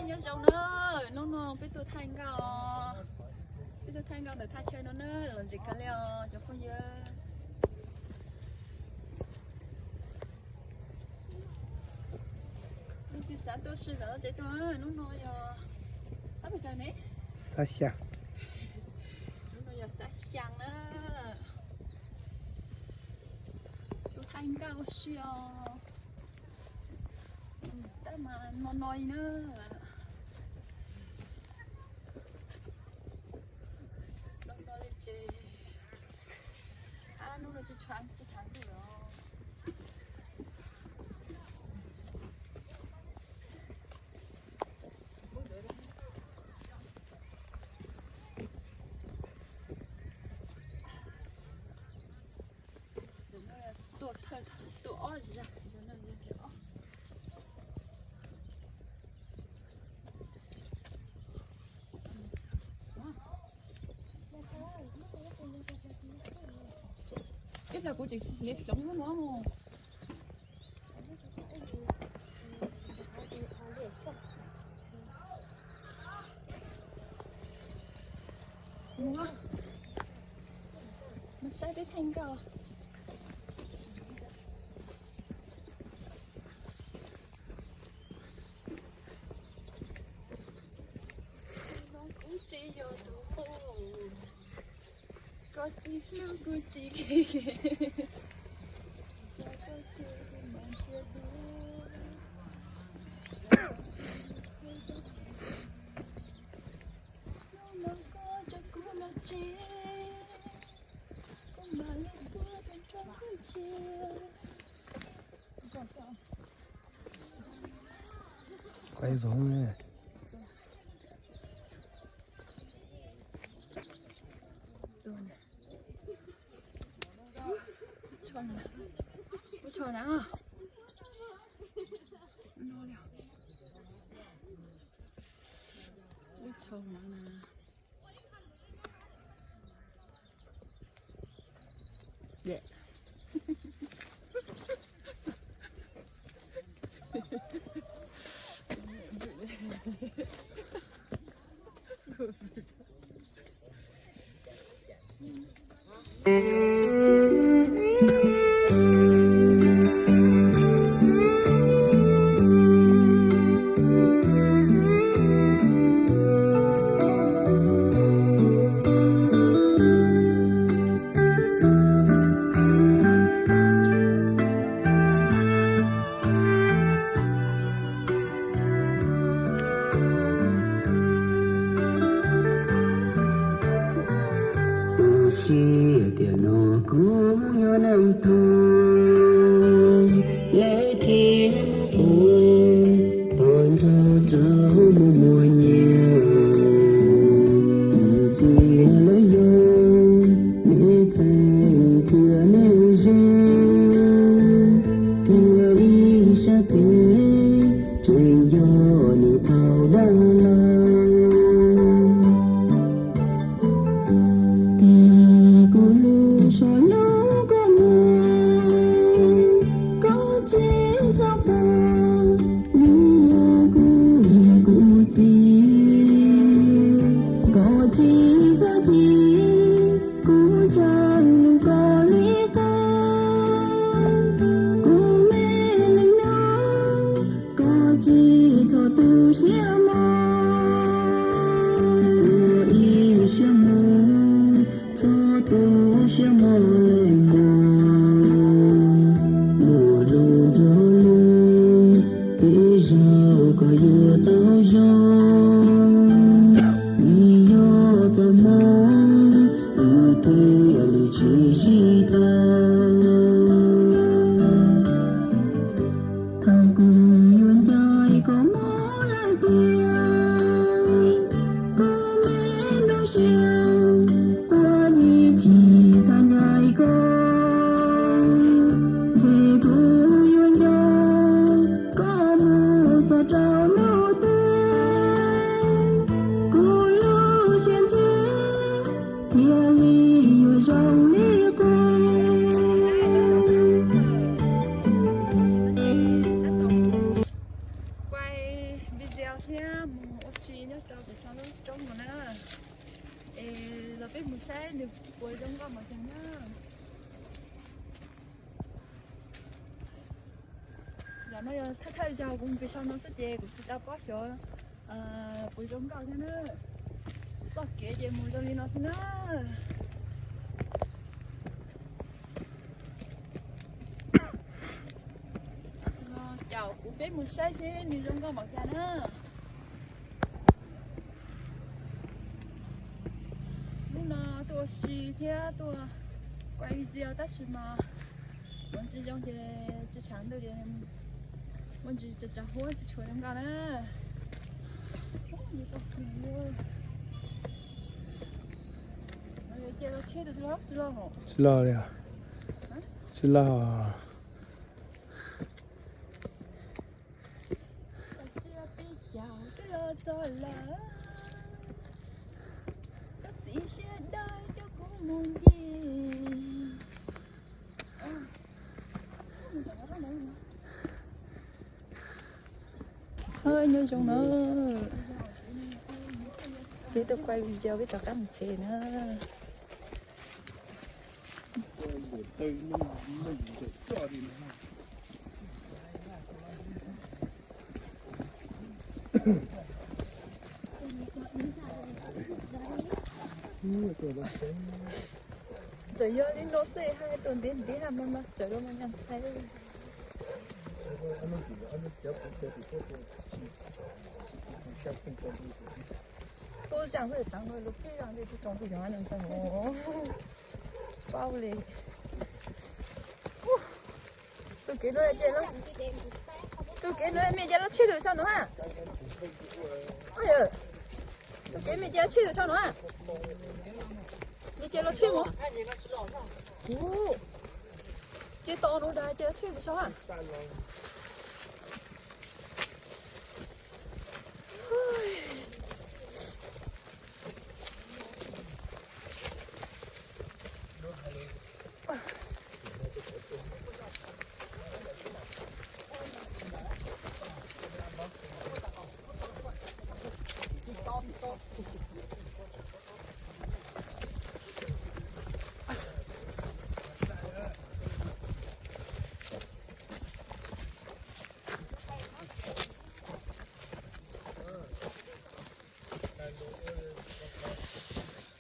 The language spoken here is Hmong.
Nyob zoo na, hnub no peb tuaj thaij nkauj, peb tuaj thaij nkauj ntawm thaj chaw no na, los ntxim kawg li os cov phooj ywg. Leej twg xav tuaj sib tham tsev tuaj, hnub no yog xab pes tsawg ne? Xab xya. Hnub no yog xab xya na. Tuaj thaij nkauj ua si os. Tab mas no no li na. No no li ces, ab, hnub no tsis tshav, tsis tshav ntuj los. Tuaj thawj, tuaj ob zag, zag no zag ob. Ib pliag kuv tsis hliv hloov lub no mus. Mus saib peb thaij nkauj. Koj tsis yog tus qub, koj tsis hlub kuv tsis kheev, koj tsis hlub mas thiaj hlub. Hnub no koj coj kuv los tsev, kuv mam li tuaj tsev. Quay vlog ne. Ub, tsho na. Ub, tsho na. Tu siab tias no kuv yog neeg phem, lawv thiaj muab kuv tos nrog rau mus muag nyiaj. Vim tias lawv yog nej txheeb thiab nej ze, thiab ib sab tes tseem yog nej thaum dab laug. Tis kuv lub zog hlub koj mas, koj tsis txhob quaj, vim yog kuv yog kuv txiv. Koj tsis txhob chim, kuv tseem hlub koj li qub. Kuv me leej no, koj tsis txhob tu siab mog, kuv ib siab mog, txhob tu siab mog leej mog. Muaj lus nrog lus, tej zaum koj yuav tau zoo, vim yog txoj hmoov wb thiaj li tsis sib tau. Thaum kuv yuav ncaim koj mob lawm tiag, kuv me nruab siab quaj yeej tsis xav ncaim koj. Ntshe kuv yuav nco koj mus txog rau lub twg, kuv lub siab ntsws thiaj li yuav zoo li qub. Quay video Txias thiab mus ua si nyob rau pem saum lub roob no na. Es los peb mus saib nws puas zoo nkauj npaum cas na. Yog no yog thawj thawj zaug kuv mus pem saum no xwb ces kuv tsis tau paub xyov puas zoo nkauj thiab na. Txoj kev ces mus zoo li no xwb na. Caum kuv peb mus saib seb nws zoo nkauj npaum cas na. Hnub no tuaj ua si thiab tuaj kuaj video tab sis mas ua tsis zoo ces tsis tshav ntuj ces muaj ntsis tsaus tsaus huab tsis tshua zoo nkauj na. Tsis loj li, tsis loj. Peb caum twb los txog lawm, koj txiv siab dawb coj kuv mus ncig. Nyob zoo na, peb tuaj kuaj video peb rov qab mus tsev na. Txawm yog li no xwb hais tias ntev ntev no mas txawm los mas nyaj ntxhais. Tub zaaj xwb tav lub pij zaaj li tub tsoom tub yog nyaj ntxhais hov. Paub li. Tus kev no, tus kev no mej cia los tseg tus saum no ha. Tus kev mej cia tseg tus saum no ha. Mej cia los tseg mog. Ub, ces tos no dag cia tseg tus saum ha.